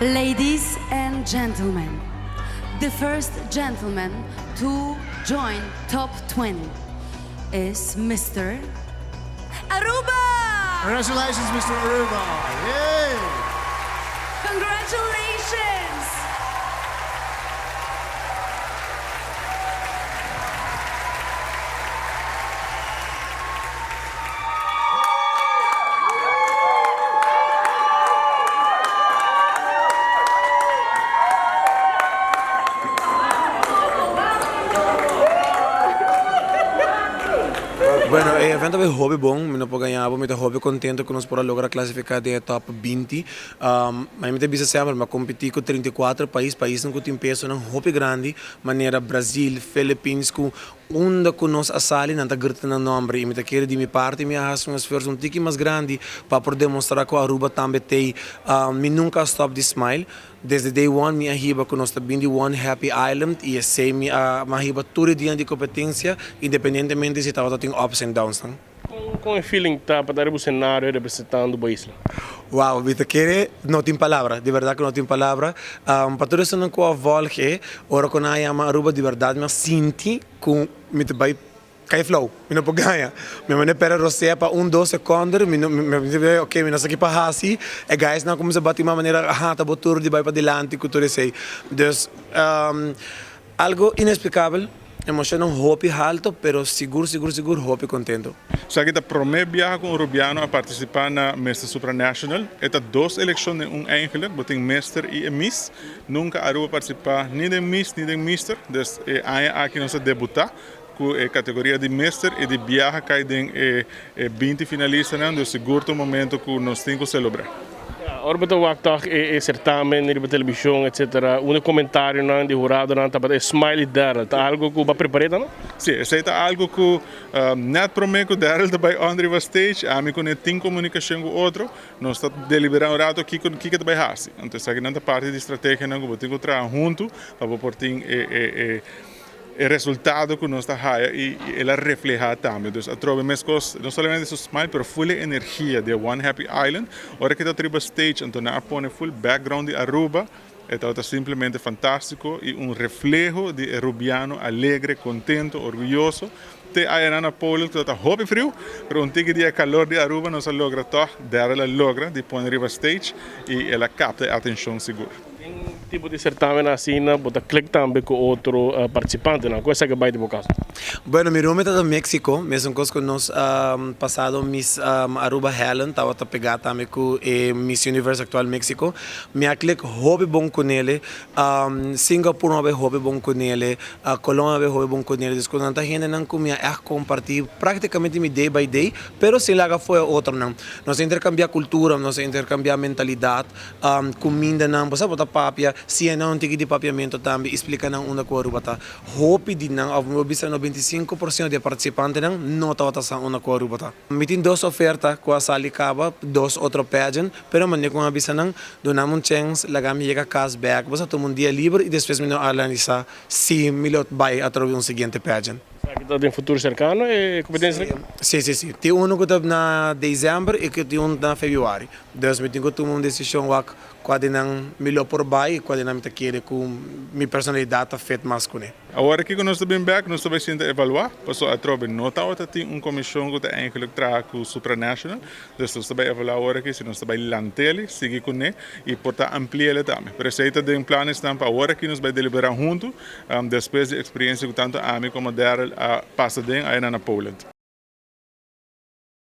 Ladies and gentlemen, the first gentleman to join top 20 is Mister Aruba! Congratulations, Mr. Aruba! Yay! Congratulations! Bueno, e evento a bay hopi bon, mi no por gaña bo, mi ta hopi contento cu nos por a logra clasifica den e top 20. Mi ta bisa semper, mi a competi cu 34 pais, paisnan cu tin pesonan hopi grandi, manera Brazil, Philippines, cu Unda ku nos a sali nan ta grita nan nomber i mi ta kere di mi parti mi a hasi un esfuerso un tiki mas grandi pa por demostra ku Aruba tambe t'ei. Mi nunka a stop di smile. Desde day one mi a hiba ku nos ta bin di One Happy Island i esei mi a hiba tur e dianan di kompetensia independientemente si tabata tin ups and downs nan. Kon e feeling ta pa ta riba un senario representando bo isla? Wow, mi ta kere no tin palabra, di berdad ku no tin palabra. Pa tur esunnan ku a volg e, ora ku nan a yama Aruba di berdad mi a sinti ku mi ta bai kai flou, mi no por gaña. Mi a manda pera rosea pa un dos sekonder, mi no mi ta ok mi no sa ki pa hasi, e guysnan a kuminsá bati man manera aha ta bo tur di bai padilanti ku tur esei. Dus Algo inexplicabel, emocionnan hopi halto pero sigur sigur sigur hopi contento. Esaki ta prome biaha cu un Rubiano a participa na Mister Supranational. E ta dos eleccion den un eigenlijk, bo tin Mister y e Miss. Nunca Aruba a participa ni den Miss ni den Mister, dus e aña aki nos a debuta cu e categoria di Mister y di biaha cay den e 20 finalistanan, dus sigur ta un momento cu nos tin cu celebra. Ora bo ta wak tòg e sertamen riba televishon etcetera, un e komentarionan di huradonan tabata e smile di Daryl. Ta algo ku bo a prepar'é tambe? Sí, esei ta algo ku nèt promé ku Daryl ta bai on riba stage, ami ku ne tin komunikashon ku otro, nos ta deliberá un rato kiko kiko ta bai hasi. Anto esakinan ta parti di strategianan ku bo tin ku traha huntu pa bo por tin e e E resultado cu nos ta haya y el a refleha tambe. Dus atrobe mescos, no solamente su smile pero full e energia di e One Happy Island. Ora cu e ta riba stage anto nan a pone full background di Aruba, e tabata simplemente fantastico y un refleho di e Rubiano alegre, contento, orguyoso. Te aya nan na Polen cu tabata hopi friu, pero un tiki di e calor di Aruba nos a logra toch, Daryl a logra di pone riba stage y el a capta e atencion sigur. Den tipo di certamen asina bo ta klik tambe ku otro participantenan. Ku esaki bai di bo kaso? Bueno, mi roommate ta Mexico, mesun kos ku nos pasado Miss Aruba Helen tabata pegá tambe ku e Miss Universe aktual Mexico. Mi a klik hopi bon ku nele, Singapore mi a bai hopi bon ku nele, Colombia mi a bai hopi bon ku nele. Dus ku nan ta hendenan ku mi a ègt kompartí práktikamente mi day by day, pero sin laga fo'i otronan. Nos a interkambiá kultura, nos a interkambiá mentalidat. Cumindanan, bo sa bo ta papia, siña nan un tiki di papiamento tambe y splica nan unda cu Aruba ta. Hopi di nan, of mi por bisa 95% di e participantenan no tabata sa unda cu Aruba ta. Mi tin dos oferta cu a sali caba, dos otro pageant, pero mane cu mi a bisa nan, duna mi un chens, laga mi yega cas bek, bo sa tuma un dia liber y despues mi no analisa si mi lo bay atrobe un siguiente pageant. Esaki ta den futuro cercano e competencia? Si, si, si. Tin uno cu ta na december y tin un na februari. Dus mi tin ku tuma un desishon wak kua di nan mi lo por bai i kua di nan mi ta kere ku mi personalidat ta fit mas kuné. Awor aki ku nos ta bin bek, nos ta bai sinta evaluá, pasobra atrobe no tabata tin un komishon ku ta eigenlik traha ku Supranational, dus nos ta bai evaluá awor aki si nos ta bai lant'el, sigui kuné i por ta ampli'el tambe. Pero esei ta den planesnan pa awor aki nos bai deliberá huntu despues di eksperiencia ku tantu ami komo Daryl a pasa den ayina na Poland.